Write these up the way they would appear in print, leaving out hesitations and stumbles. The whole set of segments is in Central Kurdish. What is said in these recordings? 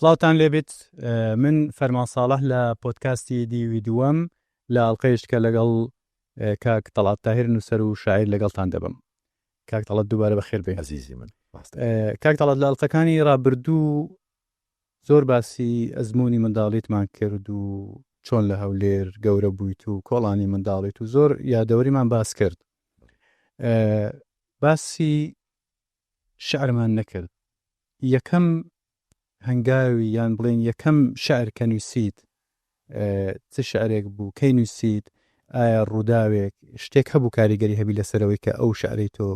سڵاوتان لێبێت من فەرمان ساڵح لە پۆدکاستی دیوی دووەم لە ئەڵلقەیش کە لەگەڵ کاک تەڵات تاهر نووسەر و شاعیر لەگەڵتان دەبم کاک تەڵات دووبارە بەخێر بێ عزیزی من کاک تەڵات لە ئەڵلقەکانی ڕابردوو زۆر باسی ئەزمموی منداڵیتمان کرد و چۆن لە هەولێر گەورە بوویت و کۆڵانی منداڵیت و زۆر یادەوەریمان باس کرد باسی شعرمان نەکرد یەکەم هەنگاوی یان بڵێن یەکەم شعر کە نووسیت چ شعرێک بوو کەی نووسیت ئایا ڕووداوێک شتێک هەبوو کاریگەری هەبی لەسەرەوەی کە ئەو شعرەی تۆ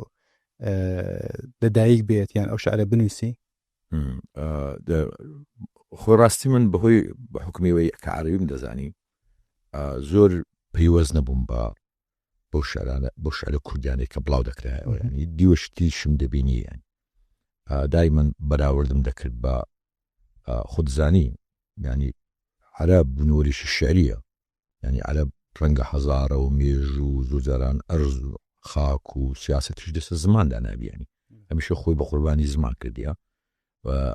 لەدایک بێت یان ئەو شعرە بنووسی؟ خۆ ڕاستی من بەهۆی بە حکومیەوەی کە عەرەبیم دەزانی زۆر پەیوەست نەبووم بە بەو شعرانە بەو شعرە کوردیانەی کە بڵاو دەکرایەوە ینی دیوەشتیشم دەبینی یان دایمەن بەراوردم دەکرد بە خودزانی ینی عەرەب بوونەوەرێکی شعریە ینی عەرەب ڕەنگە هەزارە و مێژوو و زۆر جاران ئەرز و خاک و سیاسەتیش دەسە زماندا نابیانی هەمیشە خۆی بە قوربانی زمان کردیە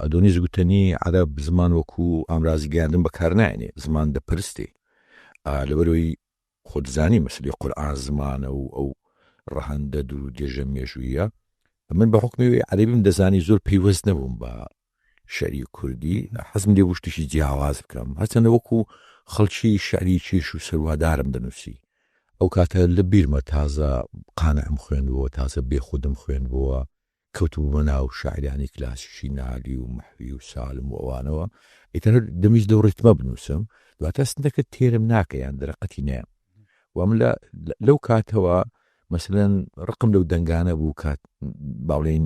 ئەدۆنیس گوتەنی عەرەب زمان وەکو ئامرازی گەیاندن بەکارنایەنێ زمان دەپرستێ لەبەرەوەی خۆت زانی مەسەلەی قورئان زمانە و ئەو ڕەهەندە دوور و درێژە مێژوویە من بە حوکمی ئەوەی عەرەبیم دەزانی زۆر پەیوەست نەبووم بە شعری کوردی حەزم لێ بوو شتێکی جیاواز بکەم هەرچەندە وەکو خەڵکی شعری کێش و سەروادارم دەنووسی ئەو کاتە لە بیرمە تازە قانعم خوێندبووە تازە بێخودم خوێندبووە کەوتبوومە ناو شاعیرانی کلاسیکی نالی و مەحوی و سالم و ئەوانەوە، ئیتر هەر دەمویست لەو ڕیتمە بنووسم، دواتر هەستم دەکرد تێرم ناکە یان دەرەقەتی نایەم و من لە لەو کاتەوە مەسەلەن ڕقم لەو دەنگانە بوو کە با بڵێین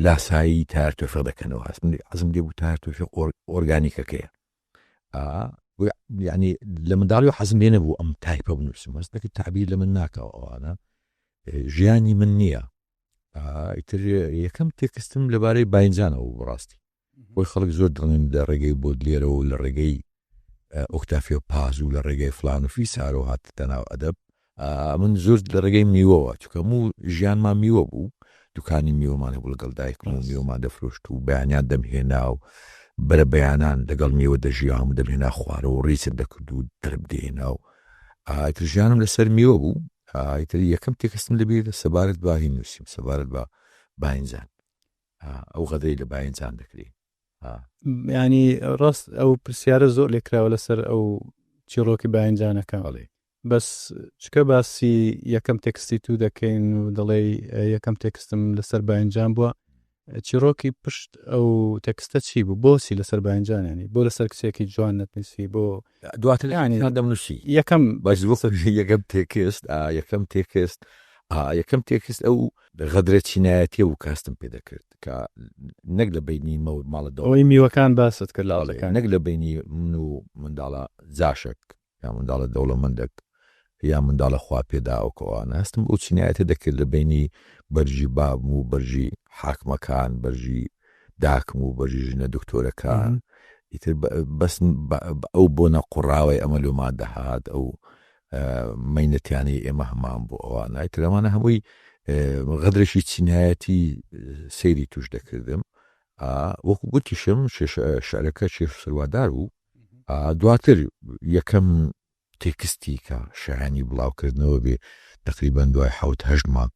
لاسایی تایەر تۆفیق دەکەنەوە، هەستم حەزم لێ بوو تایەر تۆفیق ئۆرگانیکەکەیە. یعنی لە منداڵی و حەزم لێ نەبوو ئەم تایپە بنووسم، هەست دەکرد تەعبیر لە من ناکەوە ئەوانە ژیانی من نییە. ئیتر یەکەم تێکستم لەبارەی باینجانەوە بوو بەڕاستی خۆی خەڵک زۆر دڵێن لە ڕێگەی بۆدلێرەوە و لە ڕێگەی ئۆکتافیۆ پاز و لە ڕێگەی فلان و فیسارەوە هاتتە ناو ئەدەب من زۆر لە ڕێگەی میوەوە چونکە هەموو ژیانمان میوە بوو دوکانی میوەمان هەبوو لەگەڵ دایکم و میوەمان دەفرۆشت و بەیانیان دەمهێنا و بەرە بەیانان لەگەڵ میوە دەژیام و دەمهێنا خوارەوە و ڕیزم دەکرد و دەرم دێنا و ئیتر ژیانم لەسەر میوە بوو ئیتر یەکەم تێکستم لەبیر سەبارەت بە هین نووسیم سەبارەت بە باینجان ئەو غەدرەی لە باینجان دەکرێ ینی ڕاست ئەو پرسیارە زۆر لێکراوە لەسەر ئەو چیڕۆکی باینجانەکە بەڵێ بەس چکە باسی یەکەم تێکستی تو دەکەین و دەڵێی یەکەم تێکستم لەسەر باینجان بووە چیڕۆکی پشت ئەو تێکستە چی بوو بۆچی لەسەر باینجان ینی بۆ لەسەر کچێکی جوان نەتنووسی بۆ دواتر ینی دەمنووسی یەکەم باش یەکەم تێکست یەکەم تێکست یەکەم تێکست ئەو غەدرە چینایەتیە بوو کە هەستم پێ دەکرد کە نەک لە بینی مە ماڵە دەوڵەوەی میوەکان باست کرد لاڵەکان نەک لە بینی من و منداڵە جاشێک یا منداڵە دەوڵەمەندەک یا منداڵە خوا پێداوەک ئەوانە هەستم بەو چینایەتە دەکرد لە بەینی بەرگی بابم و بەرگی حاکمەکان بەرگی داکم و بەرگی ژنە دکتۆرەکان ئیتر بەس ئەو بۆنە قوڕاوەی ئەمە لۆمان دەهات ئەو مەینەتیانەی ئێمە هەمان بۆ ئەوانە ئیتر ئەمانە هەمووی غەدرێکی چینایەتی سەیری توش دەکردم وەکو گوتیشم شعرەکە شێخ سروادار بوو دواتر یەکەم تێکستی کە شایانی بڵاوکردنەوە بێ تەقریبەن دوای حەوت هەشت مانگ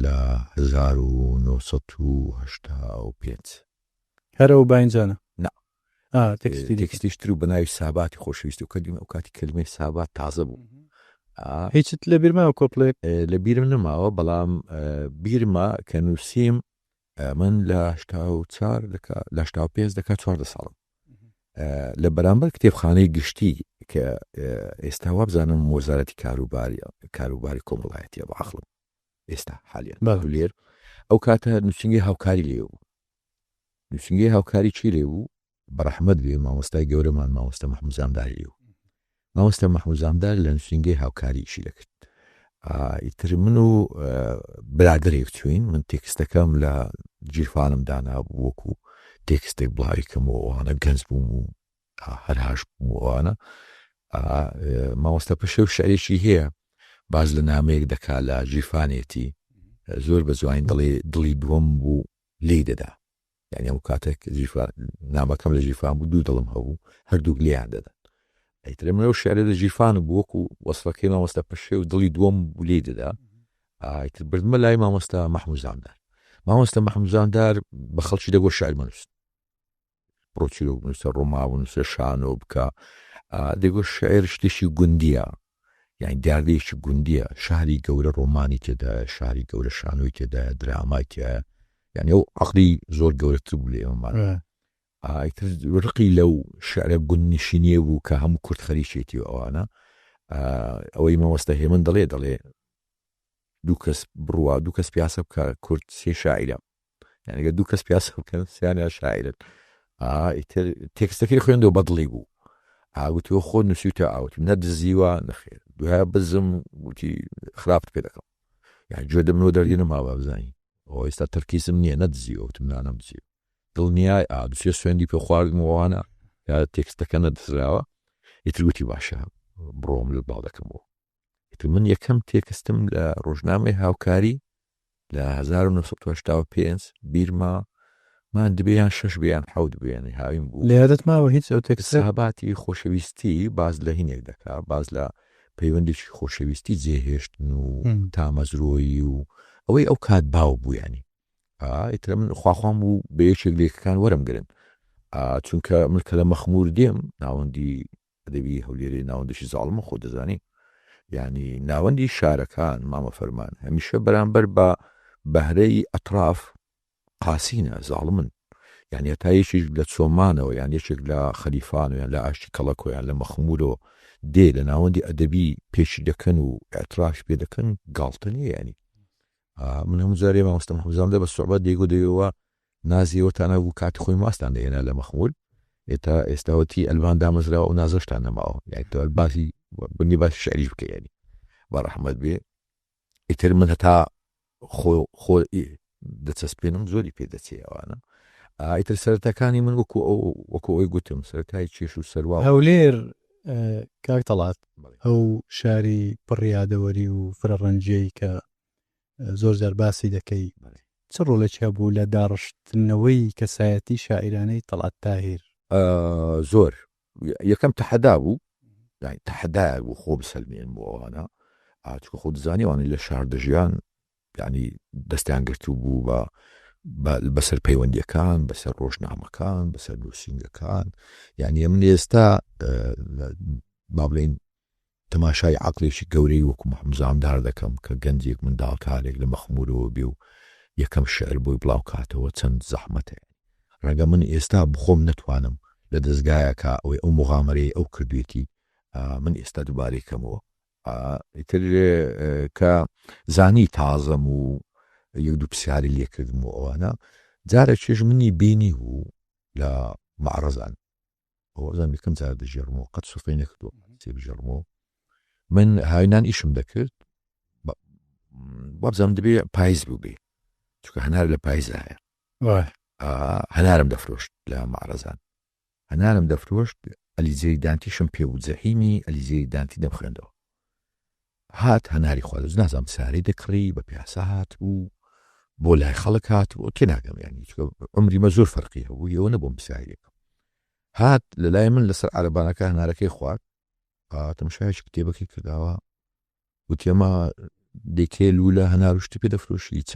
لە 1985. هەر ئەو باینجانە؟ نا تێکستی تێکستیش تر و بە ناوی ساباتی خۆشەویستی و کەدیم ئەو کاتی کەلمەی سابات تازە بوو. هیچت لە بیر ماوە کۆپلێک؟ لە بیرم نەماوە بەڵام بیرمە کە نووسیم من لە 84 دەکا لە 85 دەکا 14 ساڵم لە بەرامبەر کتێبخانەی گشتی کە ئێستا وابزانم وەزارەتی کاروباری کاروباری کۆمەڵایەتیە بە عەقڵم ئێستا حالیان هەولێر ئەو کاتە نووسینگەی هاوکاری لێ بوو نووسینگەی هاوکاری چی لێ بوو بەڕەحمەت بێ مامۆستای گەورەمان مامۆستا مەحموود زامداری لێ بوو مامۆستا مەحموود زامدار لە نووسینگەی هاوکاری ئیشی دەکرد ئیتر من و برادەرێک چوین من تێکستەکەم لە گیرفانم دانابوو وەکو تێکستێک بڵاوی کەمەوە ئەوانە گەنج بووم و هەر هاش بووم و ئەوانە مامۆستا پەشێو شعرێکی هەیە باز لە نامەیەک دەکا لە گیرفانێتی زۆر بە جوانی دڵی دڵی دووەم بوو لێی دەدا. یعنی ئەو کاتێک ژیفان نامەکەم لە ژیفان بوو دوو دڵم هەبوو هەردووک لێیان دەدەن ئیتر من ئەو شعرە لە ژیرفان بوو وەکو وەسفەکەی مامۆستا پەشێو دڵی دووەم بوو لێی دەدا ئیتر بردمە لای مامۆستا مەحموود زامدار مامۆستا مەحموود زامدار بە خەڵکی دەگۆ شعر مەنووسن بڕۆ چیرۆک بنووسە ڕۆما بنووسە شانۆ بکە دەگۆ شعر شتێکی گوندیە یعنی دیاردەیەکی گوندیە شاری گەورە ڕۆمانی تێدایە شاری گەورە شانۆی تێدایە درامای تایە یعنی ئەو عقلی زۆر گەورەتر بوو لە ئێمەمان ئیتر ڕقی لەو شعرە گوندنشینیە بوو کە هەموو کورد خەریکێتی و ئەوانە ئەوەی مامۆستا هێمن دەڵێ دەڵێ دوو کەس بڕوا دوو کەس پیاسە بکە کورد سێ شاعیرە یعنی گە دوو کەس پیاسە بکەن سیانە شاعیرن ئیتر تێکستەکەی خوێندەوە بەدڵی بوو ئاوتەوە خۆ نووسیوتە ئاوتم نەدزیوە نەخێر دوای بزم وتی خراپت پێ دەکەم یان گوێ دەمنەوە دەردی نەماوە بزانین ئەو ئێستا تەرکیزم نییە نەدزیوە وتم نانەم دزیوە دڵنیای ئا دوسێ سوێندی پێ خواردم و ئەوانە یا تێکستەکە نەدزراوە ئیتر وتی باشە بڕۆم لە باڵ دەکەمەوە ئیتر من یەکەم تێکستم لە ڕۆژنامەی هاوکاری لە 1985 بیرما مان دبێ یان شەش بێ یان حەوت بێ یانی هاوین بوو لە یادت ماوە هیچ ئەو تێکستە؟ حساباتی خۆشەویستی باز لە هینێک دەکا باز لە پەیوەندێکی خۆشەویستی جێهێشتن و تامەزرۆیی و ئەوەی ئەو کات باو بوو ینی ئیتر من خواخوام بوو بە یەکێک لە یەکەکان وەرم گرن چونکە من کە لە مەخمور دێم ناوەندی ئەدەبی هەولێرێ ناوەندێکی زاڵمە خۆ دەزانی یعنی ناوەندی شارەکان مامە فەرمان هەمیشە بەرامبەر بە بەهرەی ئەتراف قاسینە زاڵمن یعنی هەتا یەکێک لە چۆمانەوە یان یەکێک لە خەلیفان و یان لە ئاشتی کەڵەکۆ یان لە مەخمورەوە دێ لە ناوەندی ئەدەبی پێشی دەکەن و ئەتراش پێ دەکەن گاڵتە نییە ینی من هەموو جارێ مامۆستا محمود زامدە بە سوعبەت دەیگۆ دەیەوە نازی ئێوەتان هەبوو کاتی خۆی ماستان دەهێنا لە مەخمور ئێتا ئێستاوەتی ئەلبان دامەزراوە ئەو نازەشتان نەماوە یانی تۆ باسی بنی باسی شعریش بکە یانی بە ڕەحمەت بێ ئیتر من هەتا خۆ خۆ دەچەسپێنم زۆری پێ دەچێ ئەوانە ئیتر سەرەتاکانی من وەکو ئەو وەکو ئەوی گوتم سەرەتای کێش و سەروا هەولێر کاک تەڵات ئەو شاری پڕ یادەوەری و فرە ڕەنگیەی کە زۆر جار باسی دەکەی چ ڕۆڵێکی هەبوو لە داڕشتنەوەی کەسایەتی شاعیرانەی تەڵعەت تاهیر؟ زۆر یەکەم تەحەدا بوو یانی تەحەدایەک بوو خۆ بسەلمێنم بۆ ئەوانە چونکە خۆ دەزانی ئەوانەی لە شار دەژیان یعنی دەستیان گرتوو بوو بە بەسەر پەیوەندیەکان بەسەر ڕۆژنامەکان بەسەر نووسینگەکان یعنی من ئێستا با بڵێین تەماشای عەقڵێکی گەورەی وەکو محمود زامدار دەکەم کە گەنجێک منداڵکارێک لە مەخمورەوە بێ و یەکەم شعر بۆی بڵاو کاتەوە چەند زەحمەتە ڕەنگە من ئێستا بخۆم نەتوانم لە دەزگایەکا ئەوەی ئەو مغامەرەی ئەو کردوێتی من ئێستا دووبارەی کەمەوە ئیتر کە زانی تازەم و یەک دوو پرسیاری لێکردم و ئەوانە جارە چێژ منی بینی بوو لە معرەزان ئەوە بزانم یەکەم جار دەژێڕمەوە قەت سفرەی نەکردووە سێ بژێڕمەوە من هاوینان ئیشم دەکرد وابزانم دەبێ پایز بوو بێ چونکە هەنار لە پایزە هەیە هەنارم دەفرۆشت لە معرەزان هەنارم دەفرۆشت ئەلیزێری دانتیشم پێ بوو جەحیمی ئەلیزێری دانتی دەمخوێندەوە هات هەناری خوارد نازانم سارەی دەکڕی بە پیاسە هات بوو بۆ لای خەڵک هات بۆ تێناگەم ینی چکە عمری مە زۆر فەرقی هەبوو ئەوە نەبووم پرسیارێکم هات لە لای من لەسەر عربانەکە هەنارەکەی خوارد تەمشایش کتێبەکەی کرداوە وتێمە دەیکێ لولە هەناروشتی پێ دەفرۆشی چ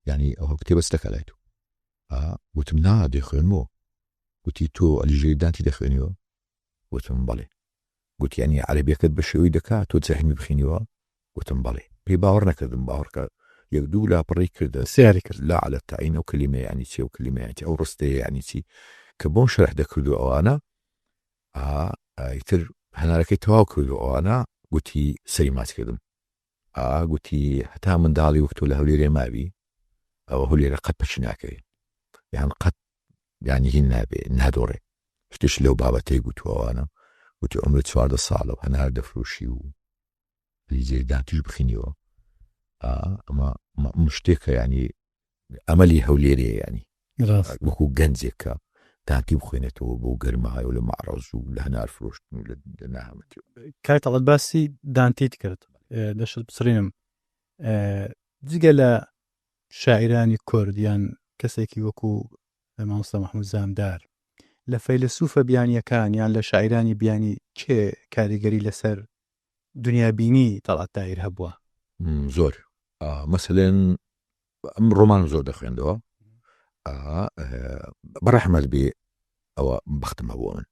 یعنی ئەوە کتێبە چ دەکا لای تۆ وتم نا دەیخوێنمەوە وتی تۆ ئەلیژەی دانتی دەخوێنیەوە وتم بەڵێ گوتی یعنی عەرەبیەکەت بە شێوەی دەکا تۆ جەهمی بخینیەوە وتم بەڵێ پێی باوەڕ نەکردم باوەڕکە یەک دوو لاپەڕەی کردە سیاری کرد لا على التعین ئەو کلمە یعنی چی ئەو کلمە یعنی چی ئەو ڕستەیە یعنی چی کە بۆم شەرح دەکرد و ئەوانە ئیتر هەنارەکەی تەواو کرد و ئەوانە گوتی سەری ماچ کردم ئا گوتی هەتا منداڵی وەک تۆ لە هەولێرێ ماوی ئەوە هەولێرە قەت پەچی ناکەوێ یان قەت یانی هین نابێ نادۆڕێ شتێکی لەو بابەتەی گوتووە ئەوانە گوتی عومرت 14 ساڵە و هەنار دەفرۆشی و لیجەی دانتیش بخینیەوە ئەمە شتێکە ینی ئەمەلی هەولێرێ ینی وەکو گەنجێک کە دانتی بخوێنێتەوە بۆ گەرمای و لە مەعرەز و لە هەنار فرۆشتن و لە نەهامەتی. کاک تەڵعەت باسی دانتیت کرد دەشت بسڕینم جگە لە شاعیرانی کورد یان کەسێکی وەکو مامۆستا مەحمود زامدار، لە فەیلەسوفە بیانییەکان یان لە شاعیرانی بیانی کێ کاریگەری لەسەر دنیابینی تەڵعەت تاهیر هەبووە؟ زۆر. مەسەلەن ئەم ڕۆمانم زۆر دەخوێندەوە. بەڕەحمەت بێ ئەوە بەختم هەبووە من.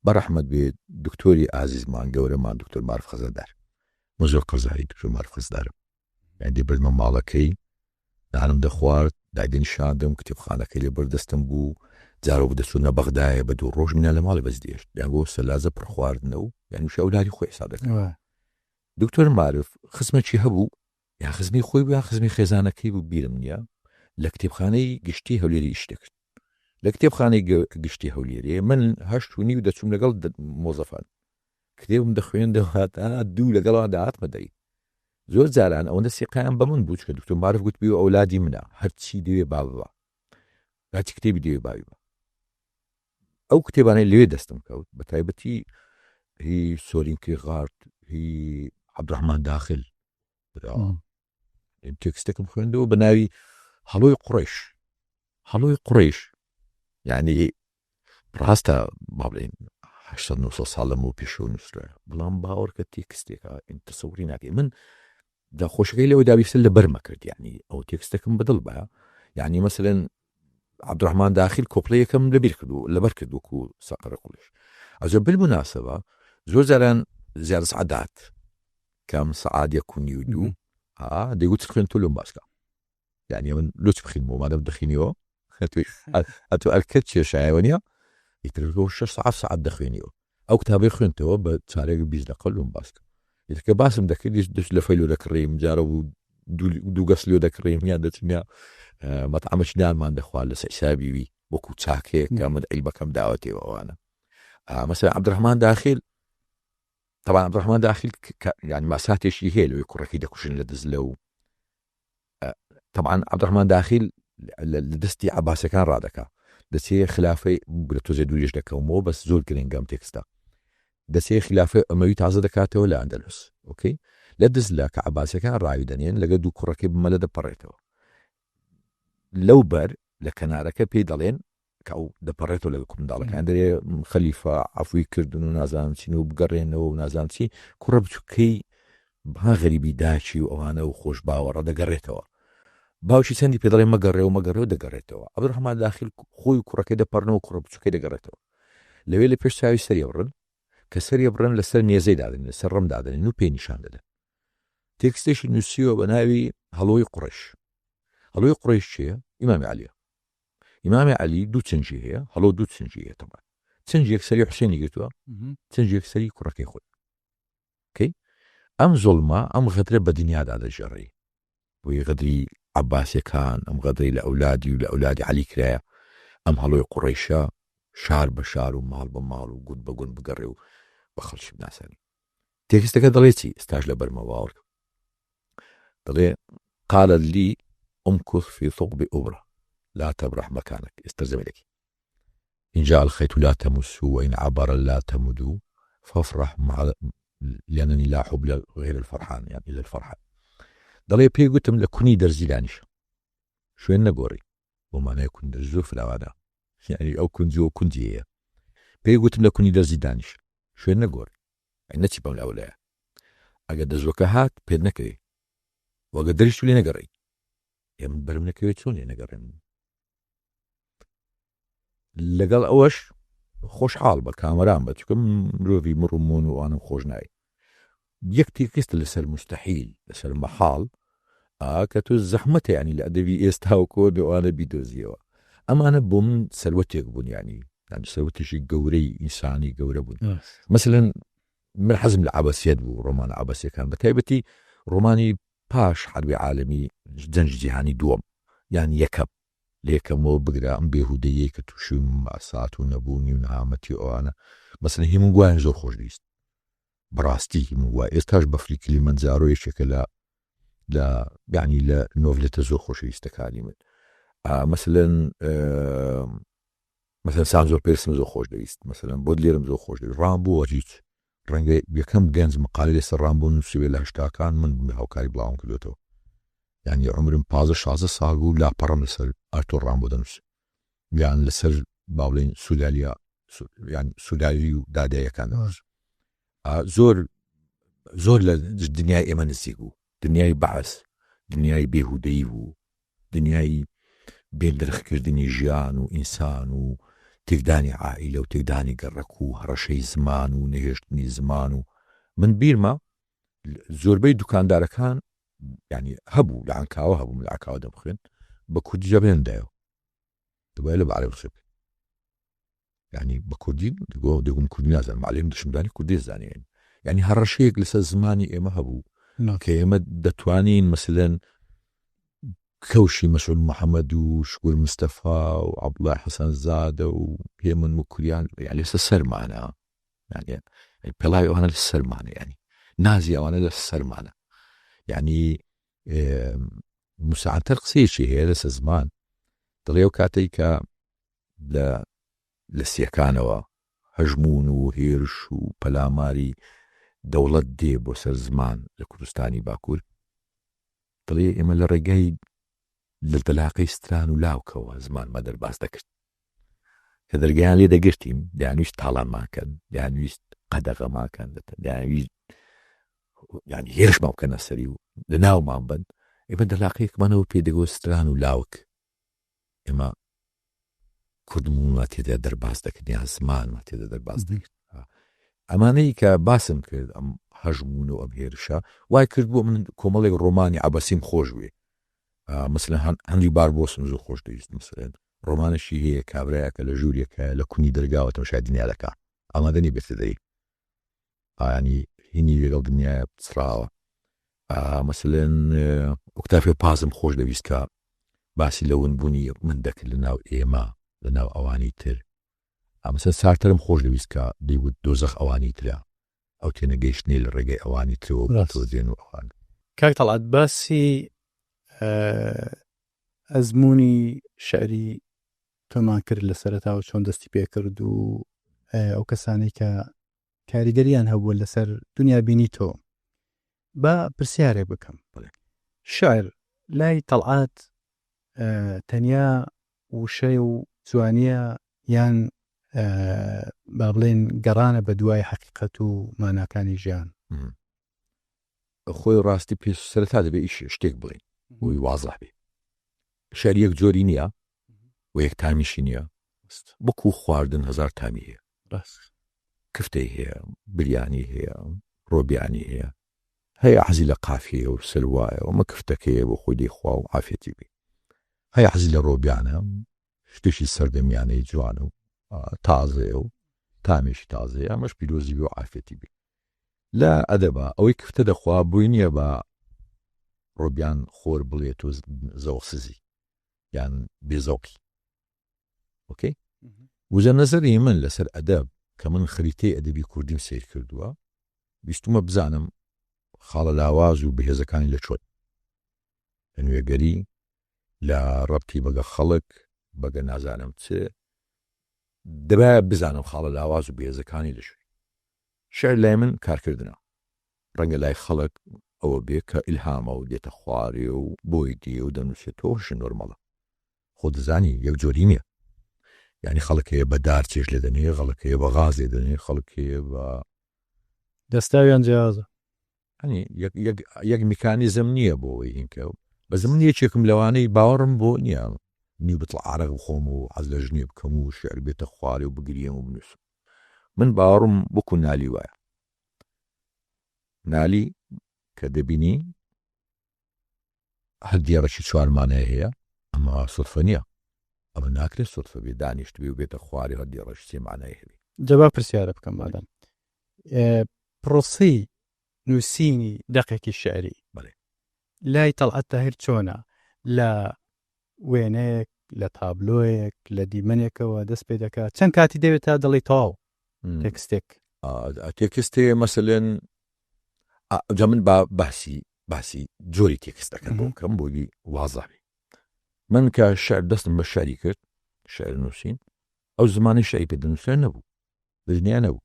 بەڕەحمەت بێ دکتۆری ئازیزمان گەورەمان دکتۆر مارف خەزەدار. من زۆر قەرزاری دکتۆر مارف خەزدارم. یانی دەبردمە ماڵەکەی نانم دەخوارد دایدەنیشاندم کتێبخانەکەی لەبەر دەستم بوو جارۆ بوو دەچوونە بەغدایە بە دوو ڕۆژ منیان لە ماڵێ بەس دێشت یان بۆ سەلازە پڕ خواردنە و یانی وشە ئەولادی خۆی حساب دەکرد دکتۆر مارف خزمێکی هەبوو یان خزمی خۆی بوو یان خزمی خێزانەکەی بوو بیرم نییە لە کتێبخانەی گشتی هەولێری ئیش دەکرد لە کتێبخانەی گشتی هەولێرێ من هەشت و نیو دەچووم لەگەڵ مۆزەفان کتێبم دەخوێندەوە تا دوو لەگەڵا دەهاتمە دەری زۆر جاران ئەوەندە سیقەیان بە من بوو چکە دکتۆر مارف گوتبی و ئەولادی منە هەرچی دەوێ با ببا هەرچی کتێبی دەوێ باوی بە ئەو کتێبانەی لەوێ دەستم کەوت بە تایبەتی هی سۆرین کریغارد هی عەبدوڕەحمان داخل تێکستێکم خوێندەوە بە ناوی هەڵۆی قڕیش هەڵۆی قڕیش یعنی ڕاستە با بڵێین 800 900 ساڵ لەمەوە پێشەوە نووسرایە بەڵام باوەڕکە تێکستێکە تەسەوری ناکەی من دا خۆشەکەی لەوە داویستە لە بەرمە کرد یعنی ئەو تێکستەکەم بەدڵ بە یعنی مەسەلەن عبدالرحمن داخل کۆپلەیەکەم لەبیر کردو لەبەر کرد وەکو سەقەرە قوڵیش ئەجە بالمناسبە زۆر جاران زیاد سعدات کەم سعات یەک و نیو دوو دەیگوت خوێن تۆ لۆم باسکە یانی من لۆ چ بخینمەوە مادەم دەخینیەوە ئەتۆ ئەرکەت کێشایەوە نییە ئیتر تۆ شەش سەعات سەعات دەخوێنیەوە ئەو کتابەی خوێنتەوە بە چارێک بیست دەقە لۆم باس کە ئیتر کە باسم دەکرد دەست لە فەیلۆ دەکڕیم جارە بوو دوو گەس لۆ دەکڕیم یان دەچنە مەتعەمەش نانمان دەخوارد لەسەر حسابی وی وەکو چاکەیەک کە من عیلمەکەم داوەتێ ئەوانە مەسەلەن عەبدولڕەحمان داخیل طبعا عەبدولڕەحمان داخیل یعنی ماساتێکی هەیە لەوەی کوڕەکەی دەکوژن لە دزلە و تەبعەن عەبدوڕەحمان داخیل لە دەستی عەباسەکان ڕادەکا دەچێ خلافەی بگرە تۆزێ دووریش دەکەومەوە بەس زۆر گرنگە ئەم تێکستە دەچێ خلافەی ئەمەوی تازە دەکاتەوە لە ئەندەلوس ئۆکەی لە دزلە کە عەباسەکان ڕاوی دەنێن لەگە دوو کوڕەکەی بمەلە دەپەڕێتەوە لەو بەر لە کەنارەکە پێی دەڵێن کە ئەو دەپەڕێتەوە لەگەڵ منداڵەکان دەرێ خەلیفە عەفوی کردن و نازانم چین و بگەڕێنەوە و نازانم چی کوڕە بچووکەی ها غەریبی داکی و ئەوانە و خۆش باوەڕە دەگەڕێتەوە باوکی چەندی پێ دەڵێ مەگەڕێ و مەگەڕێ و دەگەڕێتەوە عەبدولڕەحمان داخیل خۆی و کوڕەکەی دەپەڕنەوە کوڕە بچووکەی دەگەڕێتەوە لەوێ لە پێش چاوی سەری بڕن کە سەری بڕن لەسەر نێزەی دادەنێن لەسەر ڕم دادەنێن و پێی نیشان دەدەن تێکستێکی نووسیوە بە ناوی هەڵۆی قوڕەیش هەڵۆی قوڕەیش چییە ئیمامی عەلیە ئیمامی عەلی دوو چنجی هەیە هەڵۆ دوو چنجی هەیە تەبعەن چنجێک سەری حوسێنی گرتووە چنجێک سەری کوڕەکەی خۆی کەی ئەم زوڵمە ئەم غەدرە بە دنیادا دەگێڕی بۆی غەدری عەباسیەکان ئەم غەدرەی لە ئەولادی و لە ئەولادی عەلی کرایە ئەم هەڵۆی قوڕەیشە شار بە شار و ماڵ بە ماڵ و گوند بە گوند بگەڕێ و بە خەڵکی بناسێنێ تێکستەکە دەڵێ چی ئێستاش لەبەرمە باوەڕکە دەڵێ قالت لي امكث في ثقب أبرة لا تبرح مكانك ئێستا تەرجەمەی دەکەی إن جاء الخيط لا تمس وإن عبر لا تمد فافرح مع لأنني لا أحب غير الفرحان يعني إلا الفرحان دەڵێ پێی گوتم لە کونی دەرزی دانیشە شوێن نەگۆڕی بۆ مانای کون دەرزی زۆر فراوانە یعنی ئەو کونجی و کونجی هەیە پێی گوتم لە کونی دەرزی دانیشە شوێن نەگۆڕی ئەی نەچی بەم لاولایە ئەگەر دەزوەکە هات پێت نەکەوێ وەگە دەریشت لێ نەگەڕێی ئێ من بەرم نەکەوێت چۆن لێ نەگەڕێم لەگەڵ ئەوەش خۆشحاڵ بە کامەران بە چونکە مرۆڤی مڕ و مۆن و ئەوانم خۆش ناوێ یەک تێکست لەسەر مستحیل لەسەر مەحاڵ ئا کە تۆ زەحمەتە ینی لە ئەدەبی ئێستا و کۆن و ئەوانە بیدۆزیەوە ئەمانە بۆ من سەروەتێک بوون ینی یعنی سەروەتێکی گەورەی ئینسانی گەورە بوون مەسەلەن من حەزم لە عەبەسیەت بوو ڕۆمانە عەبەسیەکان بە تایبەتی ڕۆمانی پاش حەربی عالەمی جەنگی جیهانی دووەم یان یەکەم لە یەکەمەوە بگرە ئەم بێهودەییەی کە تووشی مەئسات و نەبوونی و نەهامەتی و ئەوانە مەسەلەن هیمنگوایم زۆر خۆش دەویست بەڕاستی هیمنگوای ئێستاش بەفری کلیمەنجارۆ یەکێکە لە لە یعنی لە نۆڤلێتە زۆر خۆشەویستەکانی من مەسەلەن مەسەلەن سانجۆ پێرسم زۆر خۆش دەویست مەسەلەن بۆدلێرم زۆر خۆش دەویست ڕامبۆ هیچ ڕەنگە یەکەم گەنج مقالەی لەسەر ڕامبۆ نووسیبێ لە هەشتاکان من بووم هاوکاری بڵاوم کردوێتەوە. یعنی عمرم 15 16 ساڵ بوو لاپەڕم لەسەر ئارتۆر ڕامبۆ دەنووسی یان لەسەر با بڵێین سودالیا یان سودالی و دادایەکان دەنووسی. زۆر زۆر لە دنیای ئێمە نزیک بوو دنیای بەعس دنیای بێهودەیی بوو دنیای بێنرخکردنی ژیان و ئینسان و تێکدانی عائیلە و تێکدانی گەڕەک و هەڕەشەی زمان و نەهێشتنی زمان و من بیرمە زۆربەی دوکاندارەکان ینی هەبوو لە عەنکاوە هەبووم لە عەنکاوە دەمخوێند بە کوردی جوابیان دایەوە دەبایە لە بە عەرەبی قسە بکەین یعنی بە کوردی دەگوم کوردی نازانم معلم دشمدانی کوردی زانین یعنی هەڕەشەیەک لەسەر زمانی ئێمە هەبوو کە ئێمە دەتوانین مثلەن کەوشی مەسعود محەممەد و شکور مستەفا و عەبدوڵای حەسەن زادە و هێمن موکریان یعنی لەسەر سەرمانە یعنی پێڵاوی ئەوانە لە سەرمانە یعنی نازی ئەوانە لە سەرمانە یعنی موسا عەنتەر قسەیەکی هەیە لەسەر زمان دەڵێ ئەو کاتێک کە لە لە سیەکانەوە هەژموون و هێرش و پەلاماری دەوڵەت دێ بۆ سەر زمان لە کوردستانی باکوور دەڵێ ئێمە لە ڕێگای لە دەلاقەی ستران و لاوکەوە زمانمان دەرباز دەکرد کە دەرگایان لێ دەگرتین دەیانویست تاڵانمان کەن دەیانویست قەدەغەمان کەن دەیانویست یعنی هێرشمان بکەنە سەری و لە ناومان بن ئێمە دەلاقەیەکمانەوە پێ دەگۆ ستران و لاوک ئێمە کوردمونمان تێدا دەرباز دەکرد یان زمانمان تێدا دەرباز دەکرد ئەمانەی کە باسم کرد ئەم هەژمون و ئەم هێرشە وای کرد بۆ من کۆمەڵێک ڕۆمانی عبەسیم خۆش بێ مثلەن هەنری باربۆسم زۆر خۆش دەویست مثلەن ڕۆمانەشی هەیە کابرایەکە لە ژوورێکە لە کونی دەرگاوە تەماشای دنیا دەکا ئامادە نیە بێتە دەری ینی هینی لەگەڵ دنیاە پچڕاوە مەسەلەن ئۆکتافیۆ پازم خۆش دەویست کە باسی لە ونبوونی من دەکرد لە ناو ئێمە لە ناو ئەوانی تر ئەمەسە سارتەرم خۆش دەویست کە دەیوت دۆزەخ ئەوانی ترە ئەو تێنەگەیشتنەی لە ڕێگەی ئەوانی ترەوە بۆ تۆ دێن و ئەوان. کاک تەڵعەت باسی ئەزموونی شیعری تۆمان کرد لە سەرەتاوە چۆن دەستی پێکرد و ئەو کەسانەی کە کاریگەریان هەبووە لەسەر دنیابینی تۆ با پرسیارێک بکەم شعر لای تەڵعەت تەنیا وشەی و جوانیە یان با بڵێین گەڕانە بە دوای حەقیقەت و ماناکانی ژیان؟ خۆی ڕاستی پێ سەرەتا دەبێ ئیش شتێک بڵێین بۆی وازح بێ شعر یەک جۆری نییە و یەک تامیشی نییە وەکو خواردن هەزار تامی هەیە کفتەی هەیە بریانی هەیە ڕۆبیانی هەیە هەیە حەزی لە قافیە و سەلوایە و مە کفتەکەیە بۆ خۆی دەیخوا و عافیەتی بێ هەیە حەزی لە ڕۆبیانە شتێکی سەردەمیانەی جوان و تازەیە و تامێکی تازەیە ئەمەش پیرۆزی بێ و عافیەتی بێ لە ئەدەبا ئەوەی کفتە دەخوا بۆی نییە بە ڕۆبیان خۆر بڵێ تۆ زەوقسزی یان بێزەوقی ئۆکەی وزە نەزەری من لەسەر ئەدەب کە من خەریتەی ئەدەبی کوردیم سیر کردووە ویستومە بزانم خاڵە لاواز و بەهێزەکانی لە چۆن لە نوێگەری لە ڕەبتی بەگە خەڵک بەگە نازانم چ دەبایە بزانم خاڵە لاواز و بەهێزەکانی لە شوێ شعر لای من کارکردنە ڕەنگە لای خەڵک ئەوە بێ کە ئیلهامە و دێتە خوارێ و بۆی دێ و دەنووسێتەوە شت نۆرمەڵە خۆ دەزانی یەک جۆری نییە یعنی خەڵک هەیە بە دار چێژ لێ دەنێ خەڵک هەیە بە غاز لێ دەنێ خەڵک هەیە بە دەستاویان جیاوازە یعنی یەک یەک یەک میکانیزم نییە بۆ ئەوەی هینکە بەس من یەکێکم لەوانەی باوەڕم بۆ نییە نیو بتڵ عارەق بخۆم و حەز لە ژنێ بکەم و شعر بێتە خوارێ و بگریم و بنووسم من باوەڕم وەکو نالی وایە نالی کە دەبینی هەر دێڕێکی چوار مانای هەیە، ئەمە سودفە نییە، ئەمە ناکرێت سودفە بێت، دانیشتبێ و بێتە خوارێ هەر دێڕێکی سێ مانای هەبێ. جا با پرسیارە بکەم مادام پرۆسەی نووسینی دەقێکی شیعری بەڵێ. لای تەڵعەت تاهیر چۆنە؟ لە وێنەیەک، لە تابلۆیەک، لە دیمەنێکەوە دەست پێ دەکات، چەند کاتی دەوێت تا دەڵێی تەواو تێکستێک؟ تێکستێ مەسەلەن جا من با باسی باسی جۆری تێکستەکە بۆ بکەم بۆی وازح بێ من کە شعر دەستم بە شعری کرد شعر نووسین ئەو زمانی شعری پێ دەنووسرا نەبوو دنیا نەبوو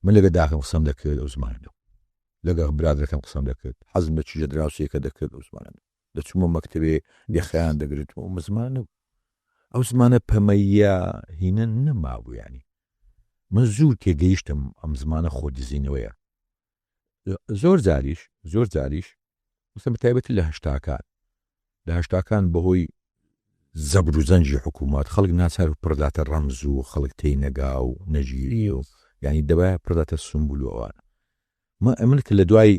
من لەگە داکەم قسەم دەکرد ئەو زمانە نەبوو لەگە برادەرەکەم قسەم دەکرد حەزم لە چیژە دراوسێکە دەکرد ئەو زمانە نەبوو. دەچوومە مەکتەبێ یەخەیان دەگرتم ئەو زمانە نەبوو ئەو زمانە پەمەییە هینە نەمابوو یانی من زوو تێگەیشتم ئەم زمانە خۆ دزینەوەیە زۆر جاریش زۆر جاریش مەسەلەن بە تایبەتی لە هەشتاکان لە هەشتاکان بەهۆی زەبر و زەنگی حکوومەت خەڵک ناچار و پڕداتە ڕەمز و خەڵک تێی نەگا و نەگیری و یعنی دەبایە پڕداتە سمبول و ئەوانە ما ئەمن کە لە دوای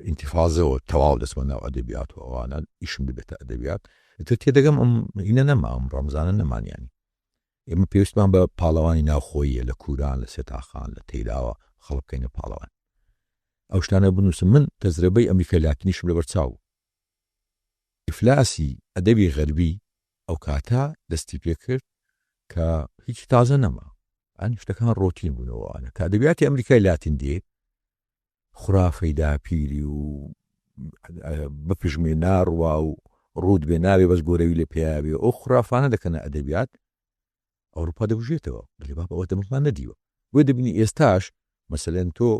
ئینتیفازەوە تەواو دەچمە ناو ئەدەبیات و ئەوانە ئیشم ببێتە ئەدەبیات ئیتر تێدەگەم ئەم هینە نەما ئەم ڕەمزانە نەمان یانی ئێمە پێویستمان بە پاڵەوانی ناوخۆییە لە کوران لە سێتاخان لە تەیراوە خەڵک بکەینە پاڵەوان ئەو شتانە بنووسم من تەجرەبەی ئەمریکای لاتینیشم لەبەر چاو بوو ئیفلاسی ئەدەبی غەربی ئەو کاتە دەستی پێکرد کە هیچ تازە نەما ئەن شتەکان ڕۆتین بوونەوە ئەوانە کە ئەدەبیاتی ئەمریکای لاتین دێ خورافەی داپیری و بپژمێ ناڕوا و ڕووت بێ ناوێ بەس گۆرەوی لە پیاوێ ئەو خرافانە دەکەنە ئەدەبیات ئەوروپا دەبژێتەوە دەڵێ بابە ئەوە دەمەمان نەدیوە بۆ دەبینی ئێستاش مەسەلەن تۆ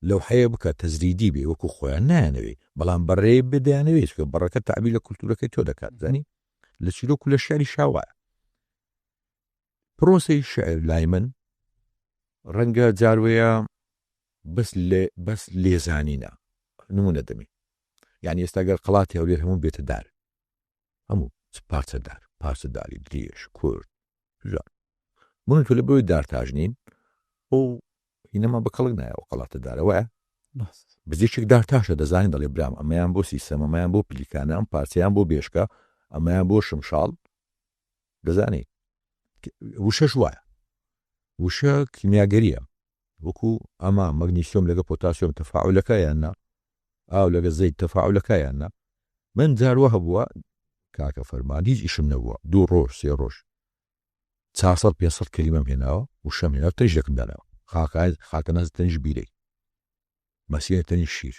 لەوحەیە بکە تەزریدی بێ وەکو خۆیان نایانەوێ بەڵام بەڕێ بێ دەیانەوێ چونکە بەڕەکە تەعبیر لە کولتوورەکەی تۆ دەکات زانی لە چیرۆک و لە شعری شاوایە پرۆسەی شعر لای من ڕەنگە جاروەیە بەس لێ بەس لێزانینە نمونە دەمی یعنی ئێستا گەر قەڵاتی هەولێر هەموو بێتە دار هەموو چ پارچە دار پارچە داری درێژ کورت ژان من تۆ لە بۆی دارتاش نین ئەو هینەما بە کەڵک نایەوە قەڵاتە دارە وایە بزیشک دارتاشە دەزانین دەڵێ برام ئەمەیان بۆ سیسەم ئەمەیان بۆ پلیکانە ئەم پارچەیان بۆ بێشکە ئەمەیان بۆ شمشاڵ دەزانی وشەش وایە وشە کیمیاگەریە وەکو ئەمە مەگنیسیۆم لەگە پۆتاسیۆم تەفاعولەکە یان نا ئاو لەگە زەیت تەفاعولەکە یان نا من جار وە هەبووە کاکە فەرمان هیچ ئیشم نەبووە دوو ڕۆژ سێ ڕۆژ 400 500 کەلیمەم هێناوە وشەم هێناوە تەنیش یەکم داناوە خاکە خاکەناز تەنیش بیرەی مەسیح تەنیش شیر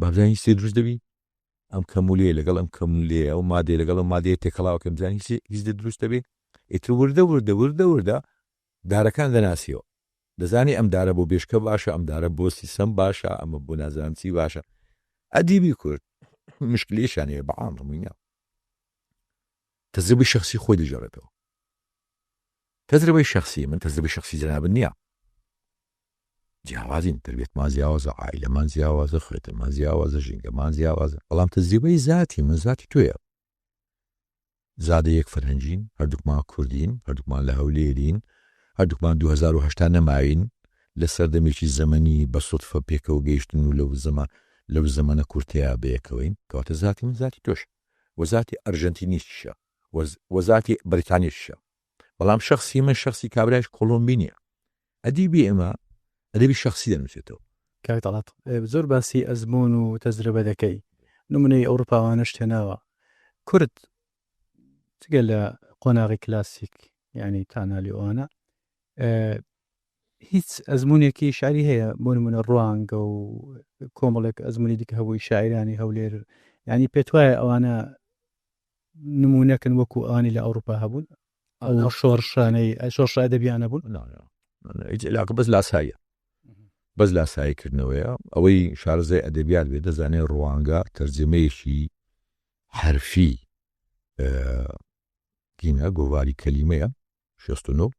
بابزانین هیچ دروست دەبی ئەم کەمولەیە لەگەڵ ئەم کەمولەیە ئەو مادەیە لەگەڵ ئەو مادەیە تێکەڵاوەکەم بزانین هیچ هیچ دروست دەبێ ئیتر وردە وردە وردە وردە دارەکان دەناسیەوە دەزانی ئەم دارە بۆ بێشکە باشە ئەم دارە بۆ سیسەم باشە ئەمە بۆ نازانم چی باشە ئەدیبی کورد مشکلێکیان هەیە بە عام هەمووی نا تەجربەی شخصی خۆی دەگێڕێتەوە تەجربەی شخصی من تەجربەی شخصی جەنابت نییە جیاوازین تربیەتمان جیاوازە عائیلەمان جیاوازە خوێندنمان جیاوازە ژینگەمان جیاوازە بەڵام تەجریبەی زاتی من زاتی تۆیە زادە یەک فەرهەنگین هەردووکمان کوردین هەردووکمان لە هەولێرین هەردووکمان 2010 نەماوین لە سەردەمێکی زەمەنی بە سودفە پێکەوە گەیشتن و لەو زەمان لەو زەمەنە کورتەیە بەیەکەوەین کەواتە زاتی من زاتی تۆش وە زاتی ئەرژەنتینیشە وە زاتی بەریتانیشە بەڵام شخصی من شخصی کابرایش کۆلۆمبی نییە ئەدیبی ئێمە ئەدەبی شەخسی دەنووسێتەوە. کاک تەڵعەت زۆر باسی ئەزموون و تەجربە دەکەی، نمونەی ئەوروپا ئەوانەشت هێناوە، کورد جگە لە قۆناغی کلاسیک یانی تانالی و ئەوانە هیچ ئەزمونێکی شعری هەیە بۆ نمونە ڕوانگە و کۆمەڵێک ئەزمونی دیکە هەبووی شاعرانی هەولێر ینی پێت وایە ئەوانە نمونەکن وەکو ئەوانی لە ئەوروپا هەبوون ئەو شۆڕشانەی شۆڕشە ئەدەبیانە بوون؟ هیچ علاقە بەس لاساییە بەس لاسایی کردنەوەیە ئەوەی شارەزای ئەدەبیات بێ دەزانێت ڕوانگە تەرجمەیەکی حرفی کینە گۆڤاری کەلیمەیە 69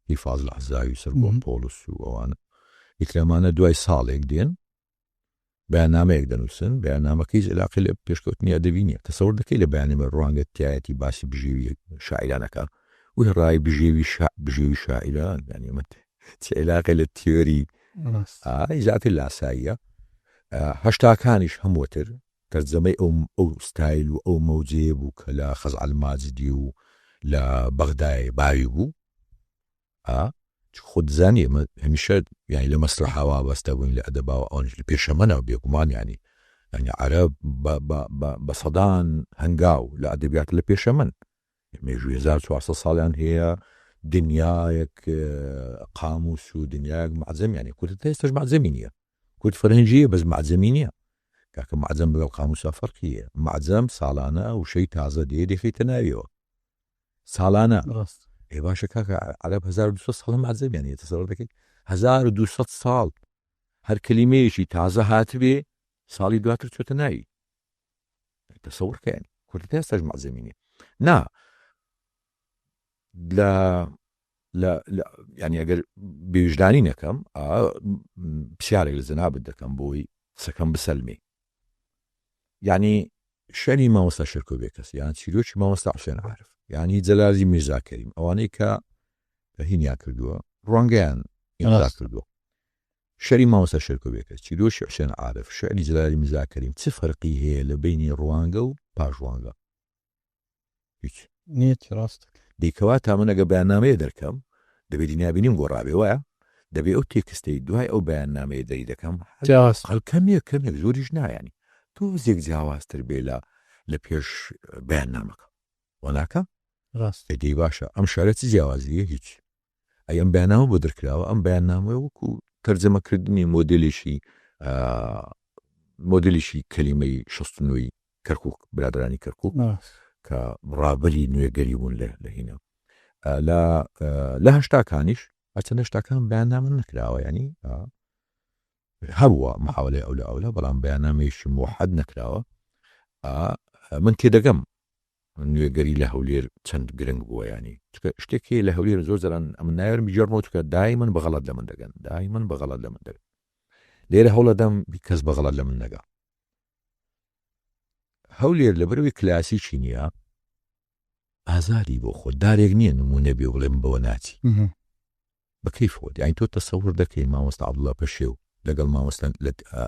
هی فازل عەزاوی سەرگۆم پۆڵس و ئەوانە ئیترەمانە دوای ساڵێک دێن بەیاننامەیەک دەنووسن، بەیاننامەکە هیچ ئیلاقەی لە پێشکەوتنی ئەدەبی نییە، تەسەور دەکەی لە بەیاننامەی ڕوانگە تیایەتی باسی بژێوی شاعیران ئەکا، وی ڕای بژێوی شا بژێوی شاعیران یانی ئەمە چ ئیلاقەی لە تیۆری ئیجاتی لاساییە هەشتاکانیش هەمووتر تەرجەمەی ئەو ئەو ستایل و ئەو مەوجەیە بوو کە لە خەزعەل ماجدی و لە بەغدای باوی بوو ئا چ خۆت دەزانی ئێمە هەمیشە یانی لە مەسرەحا وابەستە بووین لە ئەدەبا و ئەوانیش لە پێشەمەنە بێگومان یانی یانی عەرەب بە بە بە بە سەدان هەنگاو لە ئەدەبیات لە پێشەمەن مێژووی 1400 ساڵیان هەیە دنیایەک قاموس و دنیایەک معجەم یانی کورد تا ئێستاش معجەمی نییە کورد فەرهەنگیە بەس معجەمی نییە کاکە معجەم لەگەڵ قاموسا فەرقی هەیە معجەم ساڵانە وشەی تازە دێ دەخەیتە ناویەوە ساڵانە ڕاست ئێ باشە کاکە عەرەب 1200 ساڵە مەعجەمیان هەیە تەسەوەر دەکەی 1200 ساڵ هەر کەلیمەیەکی تازە هاتبێ ساڵی دواتر چۆتە ناوی. تەسەور کەین کوردی تا ئێستاش مەعجەمی نییە نا لە لە ینی ئەگەر بێویژدانی نەکەم پرسیارێک لە جەنابت دەکەم بۆی قسەکەم بسەلمێ یعنی شعری مامۆستا شێرکۆ بێکەس یان چیرۆکی مامۆستا حوسێن عارف یانی جەلالی میرزا کەریم ئەوانەی کە هینیان کردووە ڕوانگەیان ئیمزا کردووە شعری مامۆستا شێرکۆ بێکەس چیرۆکی حوسێن عارف شعری جەلالی میرزا کەریم چ فەرقی هەیە لە بەینی ڕوانگە و پاش ڕوانگە هیچ نییە ڕاست دەی کەواتە من ئەگەر بەیاننامەیە دەرکەم دەبێ دنیابینیم گۆڕابێ وایە دەبێ ئەو تێکستەی دوای ئەو بەیاننامەیە دەری دەکەم جیاواز هەر کەمێک کەمێک زۆریش نا یانی تۆزێک جیاوازتر بێ لە لە پێش بەیاننامەکە وە ناکا ڕاست ئەی دەی باشە ئەم شعرە چ جیاوازییە هیچ ئەی ئەم بەیاننامە بۆ دەرکراوە ئەم بەیاننامەیە وەکو تەرجەمەکردنی مۆدێلێکی مۆدێلێکی کەلیمەی 69 کەرکوک برادرانی کەرکوک کە ڕابەری نوێگەری بوون لە لە هینە لە لە هەشتاکانیش هەرچەند هەشتاکان بەیاننامە نەکراوە ینی هەبووە محاولەی ئەولا ئەولا بەڵام بەیاننامەیەکی موحەد نەکراوە من تێدەگەم نوێگەری لە هەولێر چەند گرنگ بووە ینی چکە شتێک هەیە لە هەولێر زۆر جاران ئەمن نایەرم بگێڕمەوە چکە دایمەن بە غەڵەت لە من دەگەن دایمەن بە غەڵەت لە من دەگەن لێرە هەوڵەدەم کەس بە غەڵەت لە من نەگا هەولێر لەبەرئەوەی کلاسیکی نییە ئازادی بۆ خۆت دارێک نییە نمونە بێ بڵێ من بەوە ناچی بە کەیف خۆت یانی تۆ تەسەور دەکەی مامۆستا عەبدوڵا پەشێو لەگەڵ مامۆستا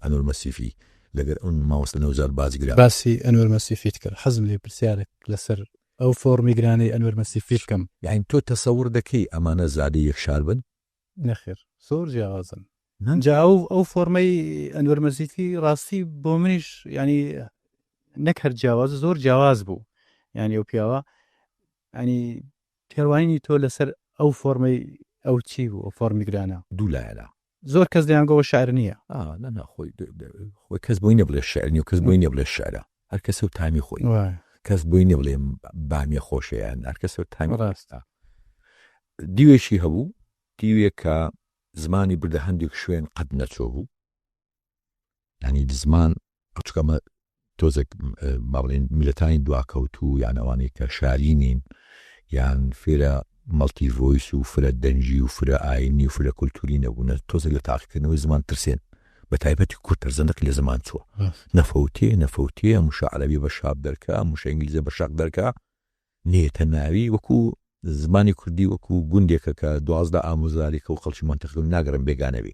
ئەنوەر مەسیفی لەگەر ئەو مامۆستا نەوزاد باجگرا باسی ئەنوەر مەسیفیت کرد حەزم لێ پرسیارێک لەسەر ئەو فۆڕمی گرانەی ئەنوەر مەسیفی بکەم. یانی تۆ تەسەور دەکەی ئەمانە زادەی یەک شار بن؟ نەخێر زۆر جیاوازن جا ئەو ئەو فۆرمەی ئەنوەر مەزیفی ڕاستی بۆ منیش ینی نەک هەر جیاواز زۆر جیاواز بوو ینی ئەو پیاوە ینی تێڕوانینی تۆ لەسەر ئەو فۆرمەی ئەو چی بوو ئەو فۆرمی گرانە دوو لایەنە زۆر کەس دەیانگۆوە شعر نییە نا خۆی خۆی کەس بۆی نیە بڵێ شعر نیە و کەس بۆی نیە بڵێ شعرە هەر کەسە و تامی خۆی کەس بۆی نیە بڵێ بامیە خۆشە یان هەر کەسە و تامی ڕاستە دیوێکی هەبوو دیوێک کە زمانی بردە هەندێک شوێن قەت نەچۆ بوو ینی زمان چکەمە تۆزێک با بڵێین میللەتانی دواکەوتوو یان ئەوانەی کە شاری نین یان فێرە مەڵتی ڤۆیس و فرە دەنگی و فرە ئاینی و فرە کولتوری نەبوونە تۆزێک لە تاقیکردنەوەی زمان ترسێن بە تایبەتی کورد تەرزەندەقی لە زمان چووە نەفەوتێ نەفەوتێ ئەم وشە عەرەبیە بە شاب دەرکا ئەم وشە ئینگلیزیە بە شەق دەرکا نێتە ناوی وەکو زمانی کوردی وەکو گوندێکە کە 12 ئامۆزارێکە و خەڵکی مەنتەقەکە ناگەڕێن بێگانە بێ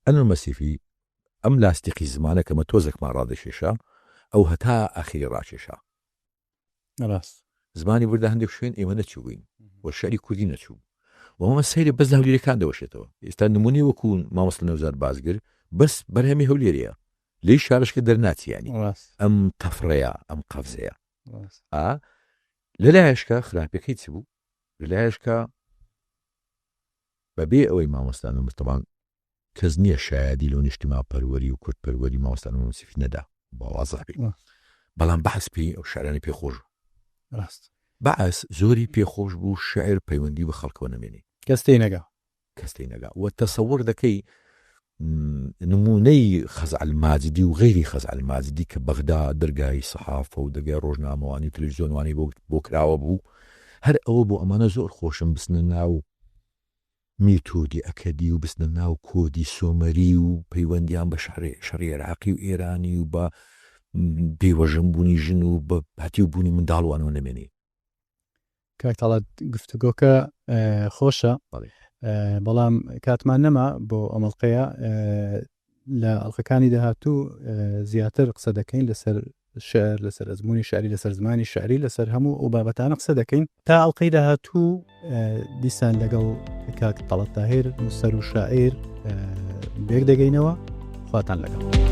ئەنوەر مەسیفی، ئەم لاستیقی زمانە کە مە تۆزێکمان ڕادەکێشا، ئەو هەتا ئاخیری ڕاکێشا. ڕاست. زمانی بردە هەندێک شوێن ئێمە نەچووبووین و شیعری کوردی نەچوو. و ئەمە سەیرە بەس لە هەولێرەکان دەوەشێتەوە. ئێستا نموونەی وەکوو مامۆستا نەوزاد بازگر بەس بەرهەمی هەولێرەیە. لێی شارەشکە دەرناچی یانی. ڕاست. ئەم تەفرەیە، ئەم قەفزەیە. ڕاست. ئا لە لایەشکە خراپیەکەی چ بوو؟ لە لایەشکە بەبێ ئەوەی مامۆستا نومر تەبان کەس نیە شایەدی لۆ نیشتیمان پەروەری و کورد پەروەری مامۆستا نومر موسیفی نەدا با وازح بین بەڵام بەعس پێی ئەو شعرانەی پێ خۆش بوو. ڕاست. بەعس زۆری پێ خۆش بوو شعر پەیوەندی بە خەڵکەوە نەمێنێ. کەس تێی نەگا. کەس تێی نەگا و تەسەور دەکەی نموونەی خەزعەل ماجدی و غەیری خەزعەل ماجدی کە بەغدا دەرگای سەحافە و دەرگای ڕۆژنامەوانی و تەلەڤیزیۆنوانی بۆ بۆ کراوە بوو هەر ئەوە بۆ ئەمانە زۆر خۆشم بچنە ناو میتۆدی ئەکەدی و بچنە ناو کۆدی سۆمەری و پەیوەندیان بە شەڕی شەڕی عێراقی و ئێرانی و بە بێوەژن بوونی ژن و بە هەتیو بوونی منداڵ وانەوە نەمێنێ. کاک تەڵعەت گفتوگۆکە خۆشە بەڵام کاتمان نەما بۆ ئەم ئەڵقەیە لە ئەڵقەکانی داهاتوو زیاتر قسە دەکەین لەسەر شعر لەسەر ئەزمموی شعری لەسەر زمانی شعری لەسەر هەموو ئەو بابەتانە قسە دەکەین تا ئەڵلقەی داهاتوو دیسان لەگەڵ کاک تەڵەت تاهیر نووسەر و شاعیر بێک دەگەینەوە خواتان لەگەڵ.